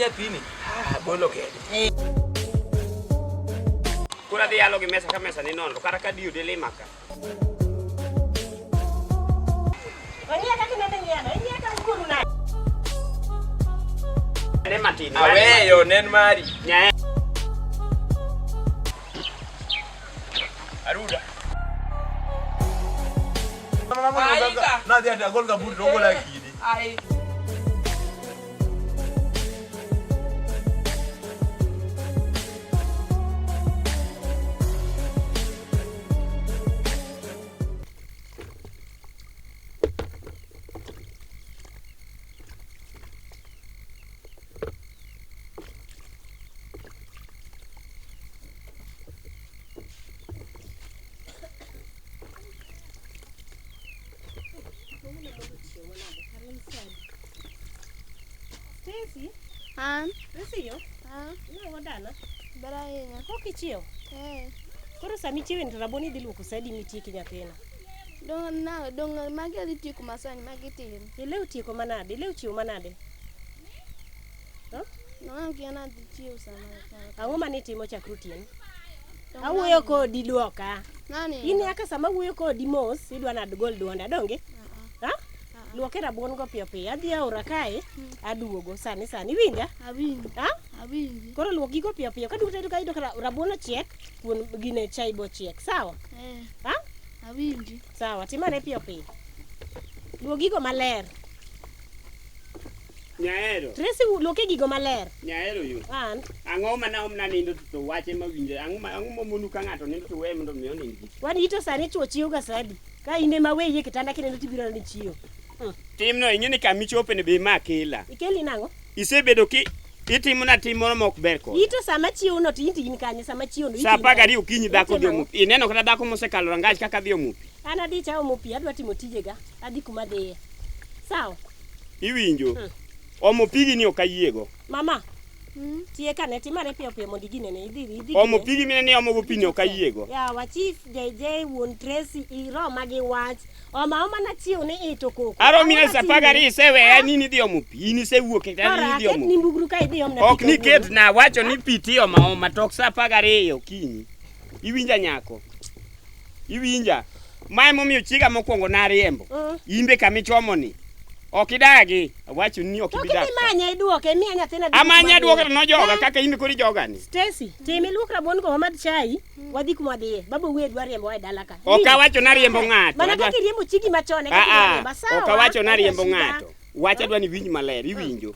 nyathini. Ah, bolo kende. Koro adhi yalo gi mesa ka mesa ni nono, kata ka diyo delima ka. Ong'iya kaka inende ng'iyano, ing'iya ka ukuru nade? Ne matin. Aweyo nen mari. Nyae. Aruda. Aika. Nadhi ati agol kaburi to ogola kidi. Ai. Stacy, An. Stacy yo, Ah, nang'o dala? ber ahinya. Pok ichiew? Eh, Koro sama ichieweni to rabuon idhi luoko sa adi mitieki nyathina? dong' na dong' magi adhi tieko masani magi tin. Ilew tieko manade? Ilew chiew manade? Dong' akia nadhi chiew sama kama. Ang'o mane itimo chakre otieno? Dong' Awuoyo nani- kodi duoka. Nani? In aka sama awuoyo kodi mos, idwa nadgol duonda, donge? Ah, Ha? Luoke rabuon go piyo piyo. Adhi aora kae, aduogo sani sani. Iwinja? Awinji. Ha? Awinji. Koro luok gigo piyo piyo. Kaduogo tayudo ka yudo ka rabuon ochiek, kuon gine chai bochiek. Sawa? Eh, Ha? awinji. Sawa, timane piyo piyo. Luok gigo maler. Nyaero. Tracy luoke gigo maler. Nyaero yo. An Ang'o ma naom na nindo to wache ma winjo. Ang'o ma ang'o momonu ka ng'ato nindo to weye mondo mi onind gi. wan ito sani chwo chiew ga sa adi? Ka in ema weyi e kitanda kineno tibiro ni chiew. Timno ing'e ni kama ichope ni be ma kela. Ikeli nang'o? Isebedo ki itimona tim moro ma ok ber koda. Ito sama chiew no to in to in kanye sama chiew no? Sa 12 okinyi dhako dhi Itimo omo pi. Ineno kata dhako mosekalo rangach kaka dhi omo pi. An adich aomo pi, adwa timo tijega. Adhi kuma adhiye. Sawa. Iwinjo? Omo pigi ni ok ayiego. Mama, Mm. tiek ane timane piyo piyo mondo iginene idhi idhi. Omo gine. pigi mine ni omo go pi ni ok ayiego. Yawa chief JJ wuon Tracy iroma gi wach. Oma oma na chiew ni ito koko. Aro mine Ang'o sa matimni? 12 iseweya ni idhi omo pi. In isewuok e Koro ni idhi aket omo ni pi. mbugru ka idhi omna Ok pi ni kawuono. ket na wacho ni pi tioma oma tok sa 12 okinyi. Iwinja nyako? Iwinja? Mae momiyo chiega mokwongo nariembo. Imbe kamichomo ni. Ok idagi. Awacho ni ok To ibi kidhi dak. ka. manye iduoke, miya nyathina dhi Amanya kuma duoke to dhiye. nojoga kaka imbe koro ijoga ni. Stacy, tim iluok rabuon go wamadh chai, wadhi kuma wadhiye. Baba wuoye dwa riembo e dala ka. Ok awacho nariembo ng'ato. Mana Adwa- kaka iriembo chigi machon e kaka Ah, ah, iriemba. Sawa. ok awacho nariembo onge shida. ng'ato. Wach adwa ni iwinj maler, iwinjo.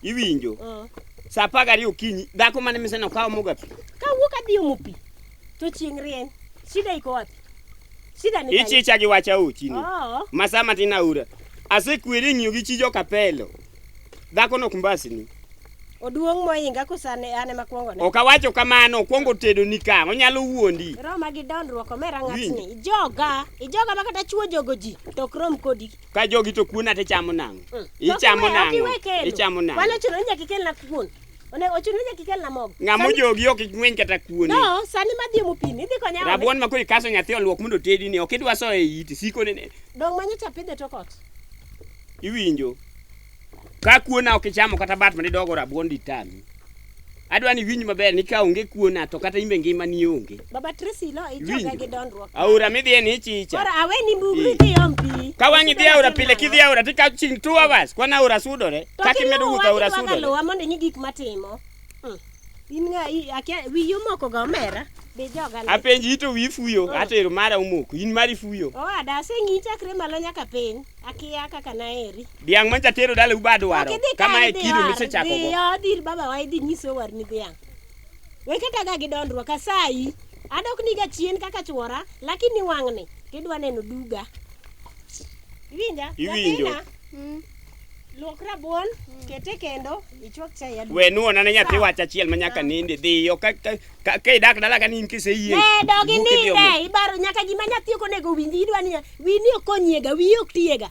Iwinjo. Mm. Sa 12 okinyi, dhako mane miseno kawo moga pi. Kawuok adhi omo pi, to chieng' rieny. Shida iko wapi? Shida ni kanye? Ichicha gi wach aochi ni. Oo. Masaa matin aura. Asekweri ng'iyo gi chi jokapelo. Dhako no ok mbasni. Oduong' mohinga koso an an ema kwongo ne. Ok awacho kamano, okwongo tedo ni ka, onyalo wuondi. Roma gi dondruok omera ng'atni. Winjo. Ijoga, ijoga ma kata chuo jogo ji to ok rom kodi. Ka jogi to kuon ate chamo nang'o? Mm. Ichamo Ok iwe- ok nang'o? iwe kelo. Ichamo Wan nang'o? ochuno ni nyaka ikelna kuon. One ochuno ni nyaka ikelna mogo. Ng'ama Sani- ojogi ok ing'weny kata kuon. No, sani madhi omo pi ni idhi konya ome. Rabuon ma koro ikaso nyathi oluok mondo otedi ni ok idwa soyo e iti siko ne Dong' manyocha pidhe tok ot. iwinjo. Ka kuona ok ichamo kata bat manidogo rabuon ditami. Adwa ni iwinj maber ni ka onge kuona to kata imbe ngima ni onge. Baba Tracy lo ijoga Iwinjo? gi dondruok. Aora midhiye ni ichicha. Koro aweni mbugru Eh. idhi om pi. Ka wang' idhi aora pile kidhi aora tikawo chieng' 2 hours kwan aora sudore. To Kaka imedo kiluwa wuotho aora kidwaga sudore. luwa mondo ing'i gik matimo. Mm. In ng'a i- akia wiyi omoko ga omera. Be joga ni. Apenji ito wiyi fuyo atero mara omoko in mari fuyo. Owada aseng'i chakre malo nyaka piny. Akia kaka naheri. Dhiang' mancha tero dalau ba dwaro. Ok idhi Kama ka e idhi kido war. misechako go. Dhiyo dhi ir baba wa idhi nyise owarni dhiang'. We keta ga gi dondruok asayi. Adok niga chien kaka chuora, lakini wang'ni tidwa neno duga. Iwinja? Iwinjo. Nyathina, Mm. Luok rabuon, kete kendo, ichwak chai aduogo. We nuona ne nyathi wach achiel ma nyaka ninde dhiyo ka ka ka ka idak dala ka ni in kiseyie. Ne, dog iwuok idhi omo. ininde, ibaro nyaka gima nyathi ok onego winji, idwa ni wini ok onyiega, wiyi ok tiyega.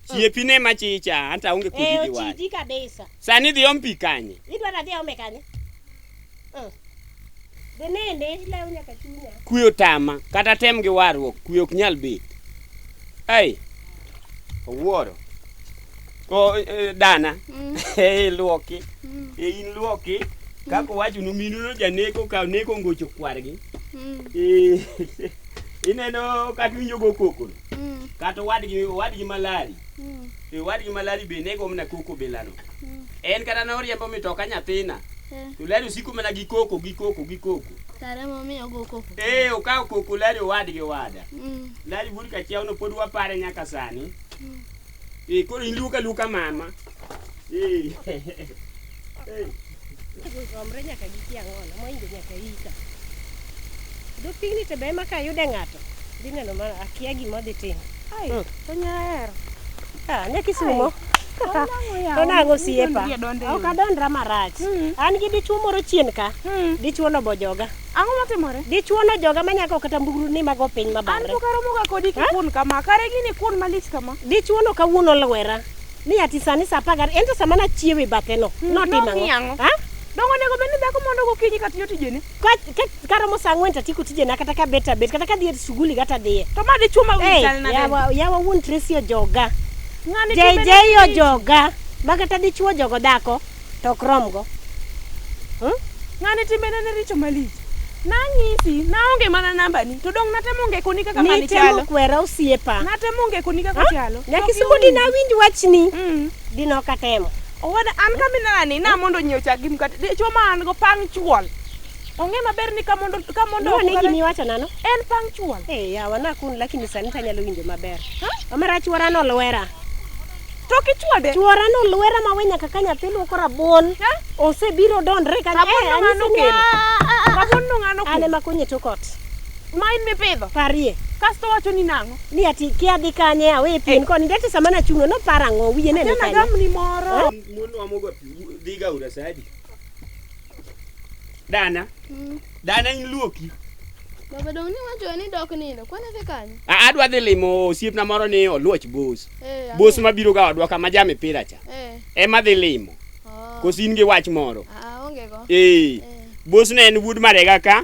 Chiepi ne machicha anta aonge kodi Eh, gi wach. ochiji kabisa. Sani dhi om pi kanye? Idwa ni adhi aome kanye? Mm. Dhi ninde, ilewo nyaka chunya. Kwe otama kata tem gi warruok kwe ok nyal bet. Ai. Owuoro. O, dana. Luoki. In luoki. Kaka owachonu minu no janeko ka neko ngocho kwargi. Ineno kaka iwinjo go koko no. Kata owadgi malari. Owadgi malari be nego mana koko bilano. En kata noriembo mitoka nyathina. To lari osiko mana gi koko gi koko gi koko. Kare momiyo go koko. Okawo koko lari owadgi owada. Lari wuod Kachiew no pod wapare nyaka sani. Koro in luoka luoka mama. Romre nyaka gi kiang'ono, moingo nyaka ika. Dho pigni to be ema kayude ng'ato, dhi neno ma akia gima odhi timo. Ai, to nyahero. Ah, ne Kisumo. To nang'o osiepa? Ok adondra marach. An gi dichuo moro chien ka. Dichuo no bojoga. Ang'o matimore? Dichuo no joga manyako kata mbugru ni mago piny An mabarre. pok aromoga kodi kikun kama. Kare gini kun malich kama. Dichuo no kawuono olwera. Ni ati sani saa apar gariyo, en to sama nachiewo e bathe no, notimo ang'o? Ha? Dongo onego bed ni dhako mondo gokinyi katiyo tijene. Karomo saa ang'wen to atieko tijena kata ka bet abet, kata kadhi e suguli kata adhiye. To ma dichuo ma wiye chal nade? Yawa wuon Tracy ojoga. Ng'ani JJ timbene ojoga. Ma kata dichuo ojogo dhako to ok romgo. Ng'ani timbene ne richo malich. Nang'isi, naonge mana nambani, to dong' natemo ngekoni kaka ng'ani Nitemo chalo. kwera osiepa. Natemo ngekoni kaka chalo. Nyaka To Kisumo ok dina awinj wachni. Dina ok atemo. Owada, an kama inena ni, na mondo nyiew chak gi mkate. Dichuo ma an go punctual. Ong'e maber ni kamondo Nwa ne ok gima iwacho nano? En punctual. Yawa nakun lakini sani tanyalo winjo maber. Omera chuora nolwera. To kichwade? Chuora nolwera ma we nyaka ka nyathi luoko rabuon. Osebiro dondre kanyo. Rabuon no ng'ano Anyisi ni, okelo? Rabuon no ng'ano An okelo? ema konye tok ot. Ma in mipidho? Parie. Kasto wacho ni nang'o? Ni ati kia dhi kanye awe pien koni ndete sama nachung'o noparo ang'o wiye ne ni Tena kanye. gamni moro. Mon wamoga pi dhi ga ura sadi. Dana. Dana in luoki. Baba dong' niwacho ni dok nindo, kwan idhi kanye? Adwa dhi limo osiepna moro ni oluoch bos. Bos mabiro ga odwa kama ja mipira cha. Ema dhi limo. Koso in gi wach moro? Aonge go. Bos ne en wuod Marega ka.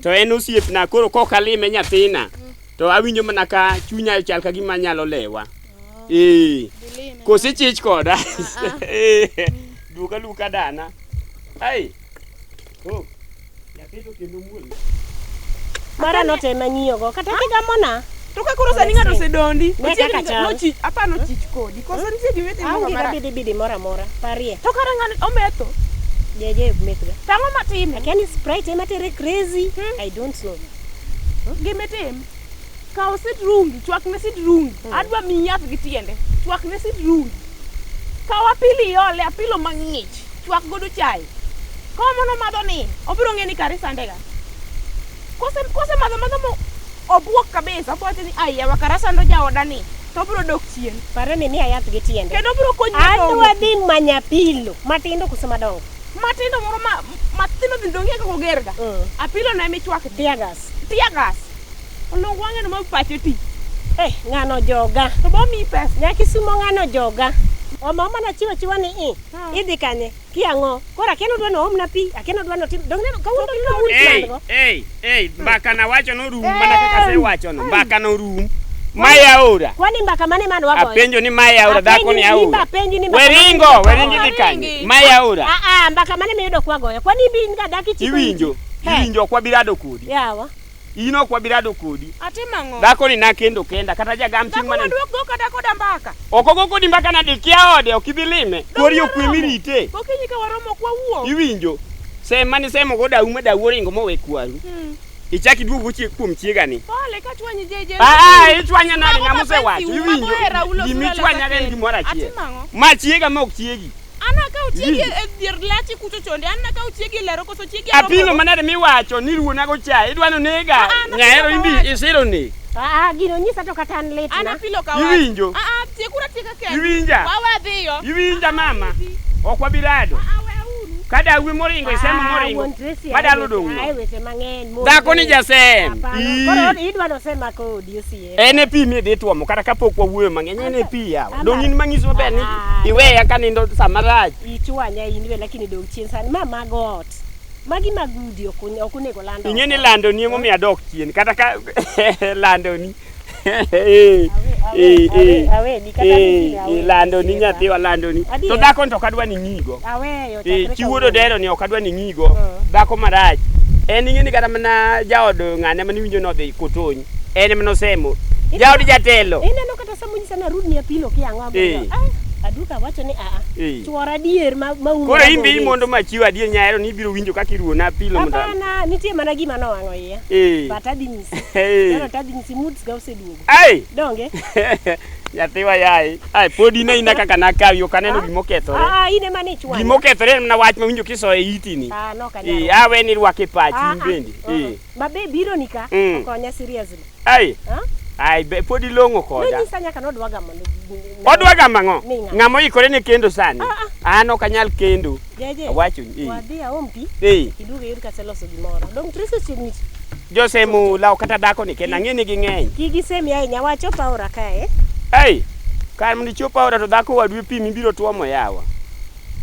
To en osiepna koro kok alime nyathina. To awinjo mana ka chunya chal ka gima nyalo lewa. Koso ichich koda. Duoka luka dana. Ai. Oh. Nyathi to kendo muol. Mara notema ng'iyogo kata kigamona. To ka koro sani ng'ato osedondi, Ne kaka chal. nochich, apa nochich kodi. Koso nitie gima itimo Aonge marach? ga bidi bidi moro amora. Parie. To kara ng'ani ometho. JJ ok methga. Tang'o matime? Akia ni Sprite ema tere crazy. I don't know. Gima itim, kaw sitrungi, chwak ne sitrungi. Adwa miyi yath gi tiende. Chwak ne sitrungi. Kaw apilo iole, apilo mang'ich. Chwak godo chai. Komono madho ni, obiro ng'e ni kare isandega. Kose madho madho mo obuok kabisa, obiro wacho ni ai yawa kara sando jaoda ni, to obiro dok chien. Pare ni miya yath gi tiende. Kendo obiro konyi e Adwa dhi manyo apilo. Matindo koso madongo? Matindo moro matindo tindo ong'e kaka ogerga. Apilo no ema ichwakne. Tear gas. Tear gas. Olong wang'e no ma pache ti. Ng'ano joga. To bo miyi pesa. Nyaka Kisumo ng'ano joga. Oma oma nachiwo achiwa ni i. Idhi kanye? Kiang'o? Koro akia nodwa noomna pi, akia nodwa notim. Dong' neno kawuono to wuon plan go. Mbaka nawacho norum mana kaka asewacho no. Mbaka norum. Mae aora. Kwani mbaka mane mane wagoyo? Apenjo ni mae aora, dhako ni aora. Apenji ni mbaka mane Weringo, miyudo weringi kwagoyo? dhi kanye? Mae aora. Mbaka mane miyudo kwagoyo? Kwani in in ga dhako ichiko Iwinjo, iwinjo ok wabirado kodi. Yawa. In ok wabirado kodi. Atimo ang'o? Dhako ni nakendo kenda kata jagam chieng' Dhako mane. maduok go kata koda mbaka. Ok ogo kodi mbaka nade kia ode ok ibi lime. Kori okwe mirite. Gokinyi ka waromo ok wawuo. Iwinjo. Sem mane semo go dau ma dau oringo mowe kwaru. Ichak iduogo kuom chiegani. Pole ka chwanyi JJ. Ichwanya nade Mago ng'ama mapenzi osewacho? u, Iwinjo. mago hera uloso Gima dala ichwanya en kakendo. gimoro achiel. Atimo ang'o? Ma chiega ma ok chiegi. An akaw chiegi Iwinjo. e dier lachi kucho chonde, an akaw chiegi e lero koso chiegi aromo Apilo go? manade miwacho ni ruonago chae, idwa nonega. Nyahero imbi isiro ne. Gino nyisa to kata an litna. An apilo ka wacho. Iwinjo. Tiekuru atieka kendo. Iwinja. Wawe dhiyo. Iwinja mama. Ok wabirado. Ka dawe moringo isemo moringo. Wuon Tracy, Madalo ae dong' no. weche mang'eny. Dhako ni jasem. Hapana. Ii. Koro idwa nosema kodi osiepa. En e pi midhi tuomo kata kapok wawuoyo mang'eny en e pi yawa. Ama- Dong' in mang'iso maber ni iweya kanindo sama rach. Ichwanya in we lakini dong' chien sani ma mag ot. Magi mag udi ok onego land. Ing'e ni lando ni emomiyo adok chien kata ka lando ni. Eh, eh, eh. Aweni kata Eh, ni awe. eh, lando ni nyathiwa lando ni. To Adier. dhako ni to ok adwa ni ng'igo. Aweyo Eh, chakre chi wuod kawuono. Odero ni ok adwa ni ng'igo. Dhako marach. En ing'e ni kata mana jaod ng'ane mane iwinjo nodhi Kotony. En ema nosemo. Jaod jatelo. Ineno kata sama onyisa ni arudni apilo kiang'o agoyo. Eh. Ah, aduka wacho ni aa. Eh. Chuora adier ma ma umo. Koro in be imondo machiwo adier nyahero ni ibiro winjo kaka iruona apilo mondo. Hapana, nitie mana gima nowang'o iya. Eh. But adhi nyisi. Eh. Koro tadhi nyisi moods ga oseduogo. Ai! Donge? Nyathiwa yaye. Ai pod in aina kaka nakawi ok aneno gima okethore. Ah, in ema nichwanya. Gima okethore en mana wach mawinjo kisoyo e iti ni. Ah, nok anyal. Eh, awe ni rwake e pachi Ah, in ah. bende. Eh. Ma be biro ni ka Mm. okonya seriously. Ai. Ah? Ai be pod ilong'o koda. Nonyisa nyaka nodwa gamo. Odwa gamo ang'o? Ni ng'a? Ng'ama oikore ne kendo sani. Ah, ah. An ok anyal kendo. Jeje. Awacho ni. Eh. Wadhi aom pi. Eh. Iduogo iyud kaseloso gimoro. Dong Tracy ochiegni. Josemo law kata dhako ni kendo ang'e ni ging'eny. Kik gisemi ahinya wachop aora kae. Ei, kar mondo ichop aora to dhako wadu e pi mibiro tuomo yawa.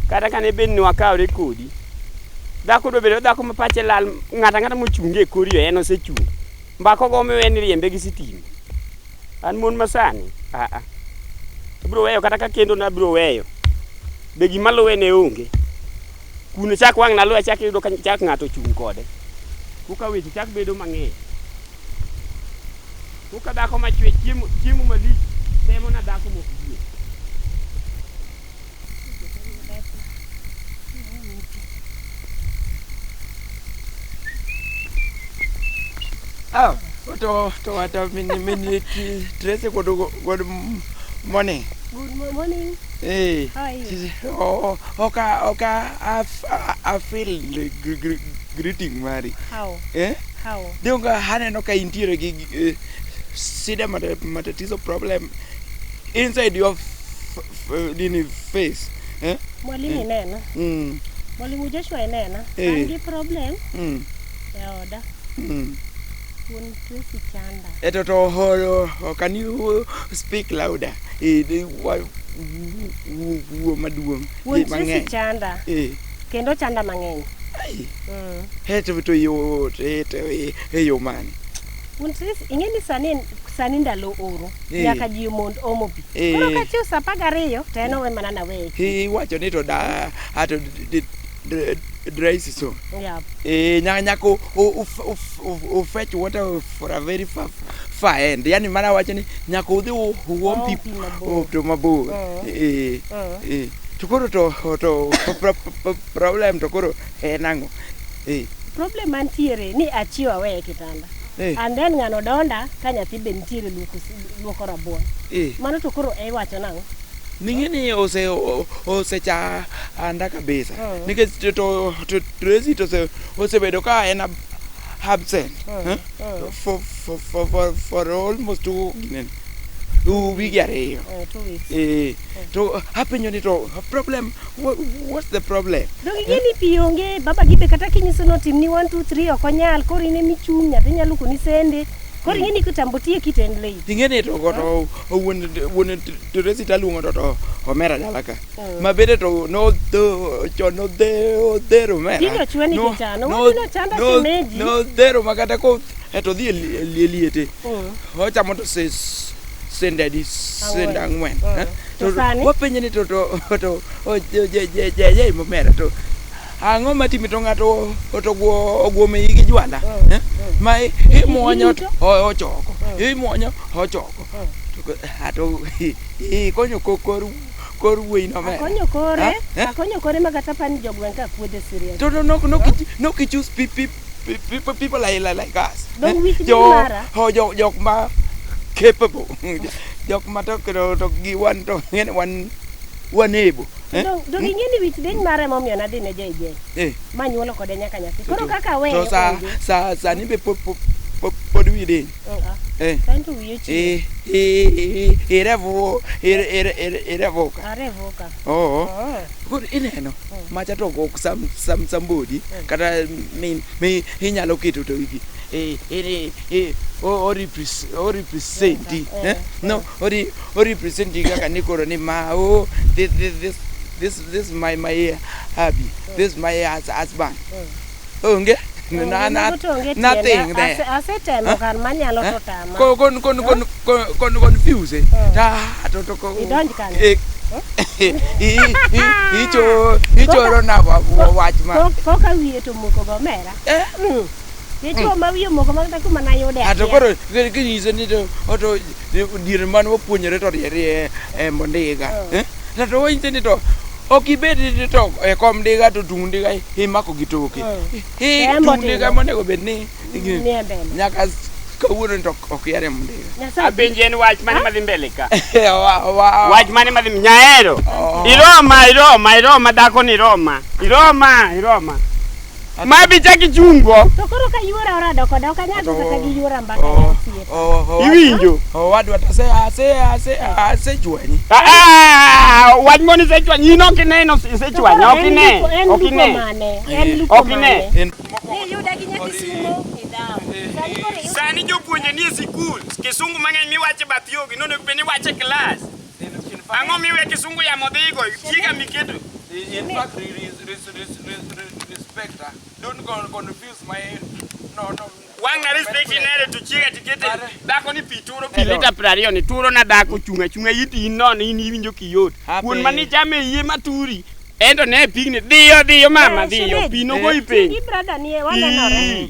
Kata kane bed ni wakawre kodi. Dhako dwa bedo dhako ma pache lal, ng'ato ang'ata mochunge e kor yo en osechung'. Mbaka ogo miwe ni riembe gi sitima. An mon masani, aa. Abiro weyo kata ka kendo na abiro weyo. Be gima luwe ne onge. Kuno chak wang' naluwe chak iyudo ka chak ng'ato ochung' kode. Koka weche chak bedo mang'eny. Koka dhako machwe chiemo, chiemo malich temo na dhako mok yie. Ah, to to mini Tracy good morning. Good morning. Eh. How are you? Oh, oka oka I feel the greeting mari. How? Eh? How? Donga haneno ka intiere gi shida matatizo problem inside your nini face. Eh? Mwalimu inena. Mwalimu Joshua inena. Eh. An gi problem e oda. Wuon Tracy chanda. Eto to holo, can you speak louder? Eh, wuo maduong'. Wuon Eh, Tracy mang'eny. chanda. Eh. Kendo chanda mang'eny. Ai. Eto to yot, eto e yo mane? Wuon Tracy, ing'e ni sani ndalo oro. Eh. Nyaka ji mond omo pi. Eh. Koro kachiew sa 12 to en owe mana naweye. Iwacho ni to da ato dry season. Yeah. Eh, nyaka ufetch water for a very far end. Yani mana wacho ni nyaka udhi uom pi to mabor. Eh, eh. To koro to problem to koro en ang'o? Eh. Problem mantiere ni achiew aweye e kitanda. And then ng'ano donda ka nyathi be nitiere luoko rabuon. Mano to koro iwacho nang'o? Ning'e ni osechanda kabisa. Nikech to Tracy to osebedo ka en absent for almost 2 wigi 2. 2 weeks. To apenjo ni to problem, what's the problem? Dong ing'e ni pi onge, baba gibe kata kinyiso notimni 1 2 3 ok onyal, koro in emichung' nyathi nyalo lukoni sende. Koro ing'e ni kitambo tiye kiten late. Ing'e ni to wuon Tracy taluongo to omera dala ka. Ma bende to no chon nodhero omera. Tinde ochwe nikech an. Owacho ni ochanda shemeji. Nodhero ma kata ko to odhi e liete. Ochamo to sende adi? Sende 4. To sani? Wapenje ni to je omera to ang'o matimi to ng'ato oguome igi jwala. Ma imuonyo ochoko. Imuonyo ochoko. To ikonyo kor wuoyi no omera. Akonyo kore, akonyo kore ma kata pani jogweng' ka kuodhe serious. To no kichus people like us. Dong wich dhi mara. Jok ma capable. Jok ma to gi wan to ng'ene wan able. Dong ing'e ni wich diny mara emomiyo nadhi ne JJ. Manyuolo kode nyaka nyathi. Koro kaka aweyo To sani be pod wiyi diny. Sani to wiyi ochiwo. Irevoka. Arevoka. Koro ineno macha to ok somebody kata mi inyalo keto to wigi o represent no o represent kaka ni koro ni ma o this my hubby, this my husband. Onge. Na na Ogo to onge tiende. nothing there. Asetemo kar manyalo to tama. Ko kon kon kon kon kon confuse. Ta to to ko. Idonj kanyo. Eh, icho ichoro na wach ma. Koka wiye to moko go omera. Eh? Dichuo ma wiye omoko ma kata kuma nayude Ato akia. koro kinyise ni to oto diere mane wapuonjore to riere e ndiga. Eh? To wanyise ni to ok ibed ni to e kom ndiga to tung ndiga imako gi toke. Eh, Embo Tung ndiga timo. monego bed ni Nie mbele. nyaka kawuono to ok yare ndiga. Nyasaye Apenji en wach mane madhi mbele ka? Wa Wach mane madhi Nyaero. Oh. Iroma, iroma, iroma dhako ni iroma. Iroma, iroma. Ma bicha kichungo. To koro ka yuora orado koda ok anyal dhi kata gi yuora mbaka ne osiep. Iwinjo. Owadwa to ase ase ase asechwanyi. Ah, ah, wach moni isechwanyi in ok ineno isechwanya To ok koro en ine lupo- en ok lupo ine mane? En lupo ok ine mane? En Niyuda gi nyathi Kisumo e dhawo. Sani koro iyuda Sani jopuonje nie sikul, kisungu mang'eny miwacho e bath yo gi nonego bed ni iwacho e klas. Ang'o miwe kisungu yamo dhigo, chiega miketo. In fact, respect her. Don't confuse my no no. Wang' na respect inere to chiega tikete dhako ni pi turo pi lita 20 ni turo na dhako chung' achung'a iti in nono in iwinjo kiyot. Happy. Kuon manichamo e iye maturi ento ne pigni dhiyo dhiyo mama Eh, dhiyo shemeji. pi nogoyi piny. Gi brother ni e wanenore.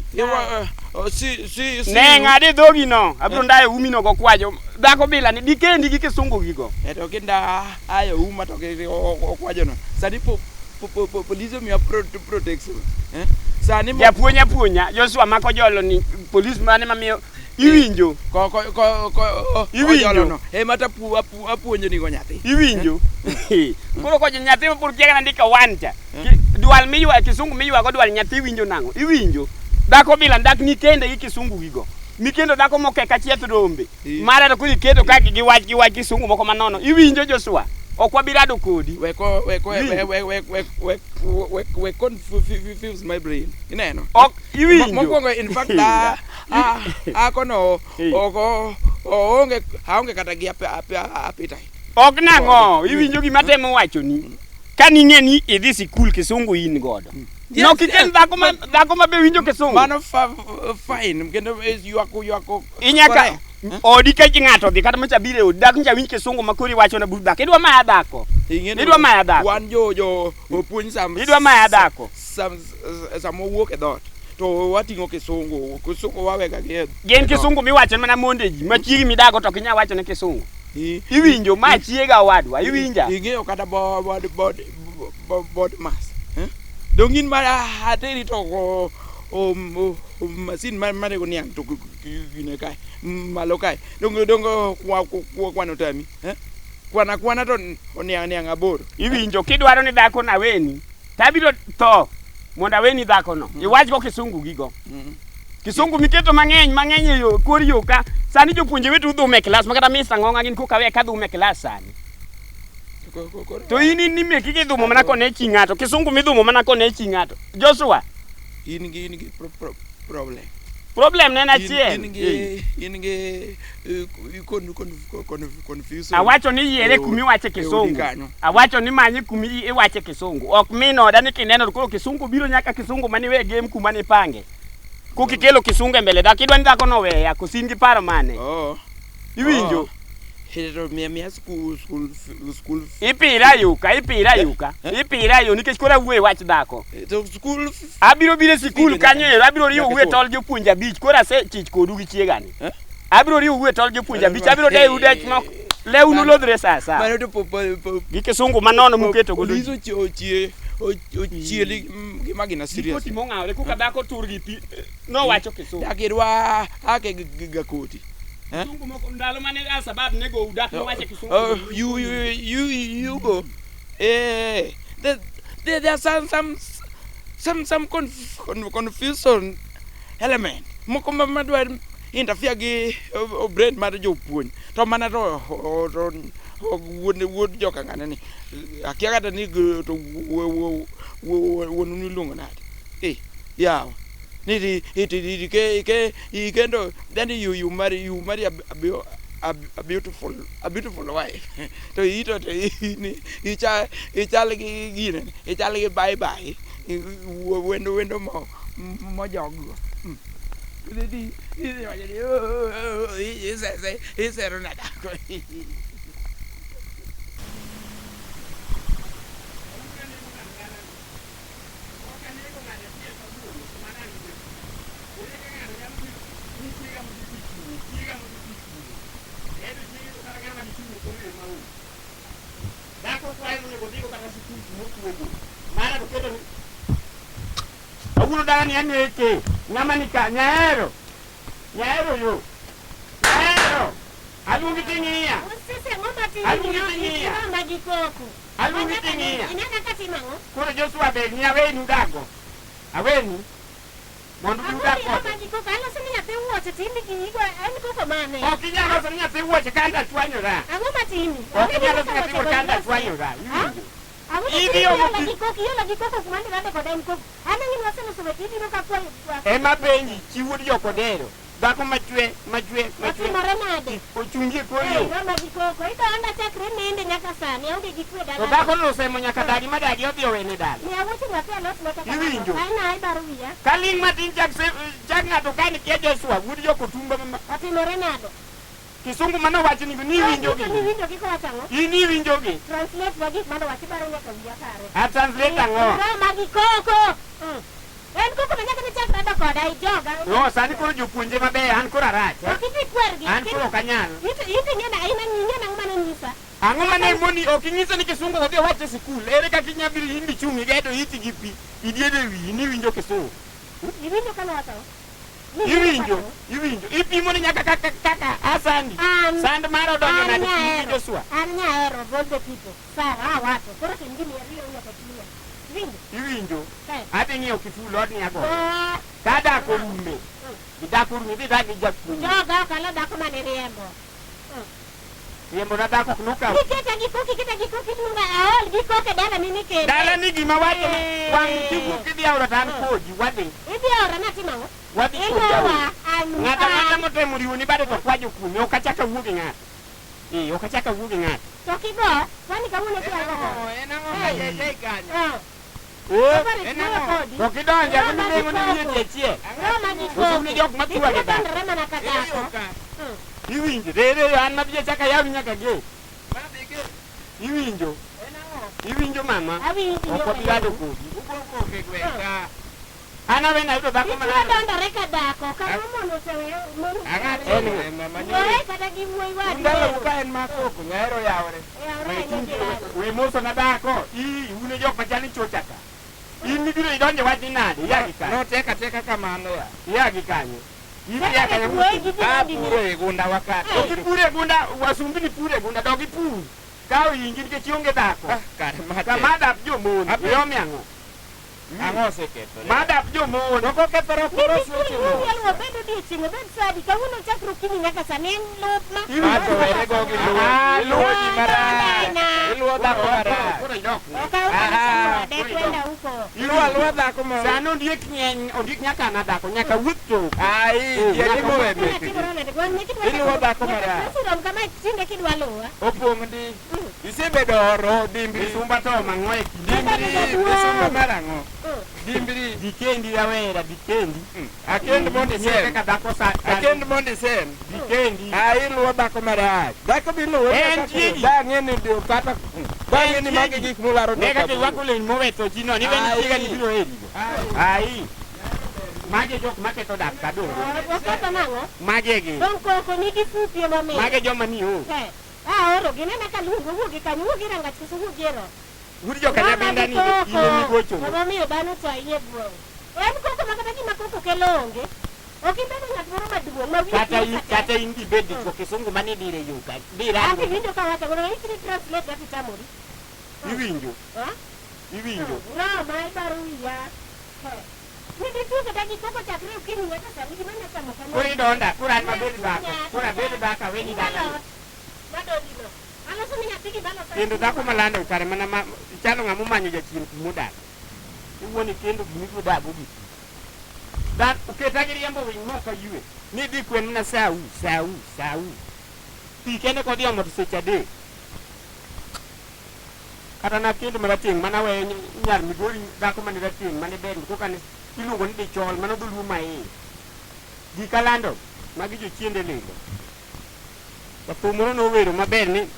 Si si si. Ne ng'ade dhogi no, abiro ndayo umi no gokwajo. Dhako bila ni dikendi gi kisungu gigo. E to kinda ayo uma to ki okwajo no. Sani po po po police omiya protection. Eh? Sani mo Japuonj apuonja, Joshua mako jolo ni polis mane mamiyo iwinjo. ko ko ko ko Iwinjo. ojolo no. E mata pu apu apuonjo ni go nyathi. Iwinjo. Koro kocho nyathi mapod kia kata ndiko wan cha. Dwal miywa kisungu miywago dwal nyathi winjo nang'o? Iwinjo. Dhako bila dak nikende gi kisungu gigo. Mikendo dhako mokek achieth rombe. Mara to koro iketo ka gi wach gi wach kisungu moko manono. Iwinjo Joshua? Ok wabi rado kodi. We ko we ko we Iwinjo. we we we we we we confuse my brain. Ineno? Ok iwinjo. Mokwongo in fact a a akono oko oonge aonge kata gi appetite. Ok nang'o, iwinjo gima temo wachoni. Ka ning'e ni idhi sikul kisungu in godo. Yes, Nok ikel yes. dhako ma dhako ma be winjo kisungu. Mano fine kendo ywako ywako. Inyaka odi ka ng'ato odhi kata macha biro e odi dhako ncha winj kisungu ma koro iwacho na but dhako. Idwa maya dhako. Idwa maya dhako. Wan jo jo opuonj sam Idwa maya dhako. Sam sama owuok e dhoot to wating'o kisungu kisungu wawega gi e Gin kisungu miwacho mana monde ji ma chiegi midago to ok inyal wacho ne kisungu. Iwinjo ma chiega owadwa, iwinja. Ing'eyo kata bod bod bod mas. Dong in ma ateri to ko masin marego niang' to gine kae malo kae. Dong dong kwa kwano tami. Kwana kwana to niang' niang' aboro. Iwinjo kidwaro ni dhako na weni, tabiro tho mondo aweni dhakono. Iwach go kisungu gigo. Kisungu miketo mang'eny mang'eny e yo kor yo ka sani jopuonje wetu dhum e klas ma kata Mr. Ng'ong'a gin koka we ka dhum e klas sani. To in in ni meki gidhumo mana kone chi ng'ato, kisungu midhumo mana kone chi ng'ato. Joshua, In gi problem. problem ne en achiel. In gi confusion. Awacho ni yiere kuma iwache kisungu. Awacho ni manye kuma iwache kisungu. Ok min oda ni kineno to koro kisungu biro nyaka kisungu maniwe e game kuma nipange. Kokikelo kisungu e mbele dhako, idwa ni dhako no oweya, koso in gi paro mane? Iwinjo? To miya miya school school school Ipira yuka, ipira yuka, ipira yo nikech koro awuoyo e wach dhako. To school Abiro biro e sikul Nyaka- kanyo ero, abiro riwo nyaka e tol jopuonj abich, koro asechich kodu gi chiegani. Abiro riwo e tol jopuonj abich, abiro deyu dech mok, lewu nolodhre sa sa. Mano to po po po Gi kisungu manono muketo godo Police ji. ochie ochieli gi magina serious. Koti mong'awre koka dhako tur gi pi, nowacho kisungu. Dak irwa ake gi gakoti. Kisungu moko ndalo mane Al-Shabaab nego dak nowacho kisungu. Oh, you you you you go. Eh, there there are some confusion element. Moko ma madwa interfere gi brain mar jopuonj. To mana to wuod wuod joka ng'ane ni. Akia kata ni to wuonu niluongo nade. Eh, yawa. Ni ti ti ke ke ikendo then you marry you marry a a beautiful a beautiful wife. To ito to ni icha ichal gi gine ichal gi bye bye wendo wendo mo mojoggo. Idhi idhi wacho ni "Oh, oh, oh, isese isero na dhako. Dhako kwayo monego odhigo kata sikul mokuogo. Mara to keto ni Kawuono dani aneke. Ng'ama ni ka nyahero. Nyahero yo. Nyahero. Aluongi ting'iya. Sisi ang'o matimi? Aluongi ting'iya. Iroma gi koko. Aluongi ting'iya. Inena ka timo ang'o? Koro Joshua ber ni awenu dago. Awenu. Mondo Ang'o udag miroma kode. gi koko? Aloso ni nyathi wuoche timi gi igo en koko mane? Ok inyal loso ni nyathi wuoche kanda chwanyora. Ang'o matimi? Ok inyal loso nyathi wuoche kanda chwanyora. Iwinjo. Ang'o Idhi matimi? omo Iola pi. gi koko, iola gi koko kuma ndirade koda en koko. An ang'e ni waseloso weche ibiro ka kwayo. Ema penji chi wuod jokodero. Dhako machwe machwe machwe. Otimore nade? Ochungi e kor Eh, yo. iroma gi koko. Idonda chakre nende nyaka sani aonge gi kwe To dala. dhako no osemo nyaka dagi ma dagi odhi owene dala. Miya wuoche nyathi alos ma kaka. Iwinjo? Ai na ibaro wiya. Kaling' matin chak se chak ng'ato ka ni kia Joshua wuod jokotumba ma Otimore nade? kisungu mane owacho ni ni iwinjo gi. Ni winjo gi kowacho ang'o? In iwinjo gi. Translate ma gik mane owacho ibaro nyaka wiya kare. A translate ang'o? Iroma gi koko. En koko ma nyaka nichak rado koda ijoga. No, sani koro jopuonje mabeyo an koro arach. Ok idhi kwergi. An koro ok anyal. Ito ing'e na ing'e nang'o mane onyisa. Ang'o mane moni ok inyisa ni kisungu odhi owach e sikul. Ere kaka inya biro in dichung' igedo iti gi pi idiedo e wiyi ni iwinjo kisungu. Iwinjo ka nowacho ang'o? Iwinjo, iwinjo. Ipimo ni nyaka kaka kaka asandi. An- Sand mara odonjo An nade kuom nyahero. Joshua. An nyahero of all the people. Sawa, awacho. Koro tim gimi ariyo nyaka chunya. Iwinjo? Iwinjo. Eh. Adhi ng'iewo kiful odni agoyo. Ah, Ka dak orume. Gidak orume idhi dak gi japuonj. Joga ok alo dhako mane riembo. Riembo na dhako ok nokawo. Niketa gi koko, iketa gi koko iluonga aol gi koko e dala ni nikende. Dala ni gima wacho Eh. wang' kiwuok kidhi aora to an kodi wadhi. Idhi aora natimo ang'o? Wadhi kodi Iluwa aora. an Ng'ato ang'ata motemo riwoni bade to kwajo kuome ok achak awuo gi ng'ato. Eh, ok achak awuo gi ng'ato. To kigo, kwani kawuono ki ago. En ang'o ma jajai kanyo? Ah, Eh, koro En iwuoyo ang'o? kodi. to kidonjo ang'o mineng'o ni wiye ji achiel. Roma gi Koso un koko. jok ma thwage Ibiro dhako. dondore mana ka dhako. Iriyo ka. Iwinjo. Re re an madhi achak ayawi nyaka gate. Madhi ge. Iwinjo. En ang'o? Iwinjo mama. Awinji Ok wabi rado kodi. Ugo koko e gweng' ka. An awene ayudo dhako Dichwo malando. dondore ka dhako, kama mon oseweyo mon. Ang'ato En e mama Wuoye nyoro. kata gi wuoyi wadu. Ndalo ka en ma koko nyahero yawre. Yawre ahinya jirani. We moso na dhako. Ii, un e jok machal ni chocha ka. In mibiro idonje wach ni nade? Ia gi kanyo. Noteka teka kamano ya. Ia gi kanyo. In ia kanyo. Wuoyi gi A jirani puro e gunda wakati. Ok ipur e gunda, wasumbini pur e gunda, dog ipur. Ka oyingi nikech ionge dhako. Ah, kare ma Ka tek. madap jomon, Ape- iyomi ang'o? Ang'o osekethore? Madap jomon. To kokethore koro suoche mo. Miel obed odiochieng' obed sa adi kawuono chakre okinyi nyaka sani en lop ma. Mato were go gi luwo. Ah, Iluwo ji marach. Bana. Iluwo dhako marach. Koro idok ne. Ok aonge Ah, samoro, dek wenda huko. Iluwo aluwa dhako mo. Sani ondiek ng'eny, ondiek nyaka na dhako, nyaka wuoth tok. Ai, tiende mowe Gima mekgi. timore nade? Wan ne kidwa Iluwo dhako nyaka marach. stress rom kama tinde kidwa luwa. Opong' di. Isebedo oro dimbri. Misumba to omang'o e kinde. Dimbri. Misumba mar ang'o? Dimbri. Dikendi rawera, dikendi. Akend mondo Ng'e isem. kaka dhako sa. Akend mondo isem. Dikendi. Ai, iluwo dhako marach. Dhako biluwe. En chiegi. Dang'e ni dio kata. Dang'e ni magi gik mularo Ne to kaka kaburu. irwako lewni moweto ji no, ni weni Ai. chiega ni biro herigo. Ai. Magi e jok maketho dak ka donge. Waketho nang'o? Magi e gin. Dong koko nigi fupi emomiyo. Magi e joma ni o. Eh, aoro gi nena ka luongo wuogi kanyo wuogi rangach koso wuogi e rot. Wuod jokanyabenda ni in ema igocho. Emomiyo dhano chayi e gweng'. En koko ma kata gima koko kelo onge. Ok ibedo ng'at moro maduong' ma wiye Kata kuot in kata. kata in dibed dichuo kisungu mane dire yo ka. Dire Anti winjo ka wacho godo ikri translate kaka itamori. Iwinjo. Ha? Iwinjo. Roma ibaro wiya. Eh. Ni dichuo kata gi koko chakre okinyi nyaka sani gima nya chamo kama. Koro idonda, koro an mabed dhako. Koro abed dhako aweni dhako. Madondino. Aloso ni nyathi gima loso. Kendo dhako malando kare mana ma ichalo ng'ama omanyo jachien kumodak. Iwuon ikendo gima ibiro dago gi. Dan oketa gi riembo winy mok aywe. Ni dhi kwen mana sau, sau, sau. Pi kende kodhi omo to seche adek. Kata nakendo marateng' mana weyo nyar Migori dhako mane rateng' mane ber koka ne Iluongo ni dichol, mano dholuo ma iye. Gik alando, magi jochiende lilo. Jathum moro nowero maber ni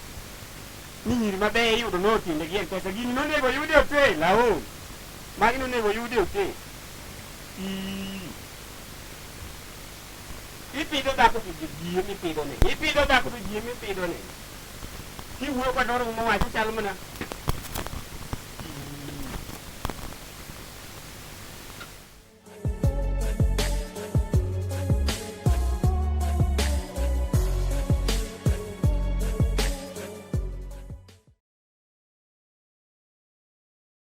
ni nyiri mabeyo iyudo no tiende gi M-Pesa. Gini nonego yud e hotel, aol. Magi nonego yud e hotel. Ii. Ipidho dhako to ji ema ipidho ne. Ipidho dhako to ji ema ipidho ne. Kiwuoyo kod oro mowacho chalo mana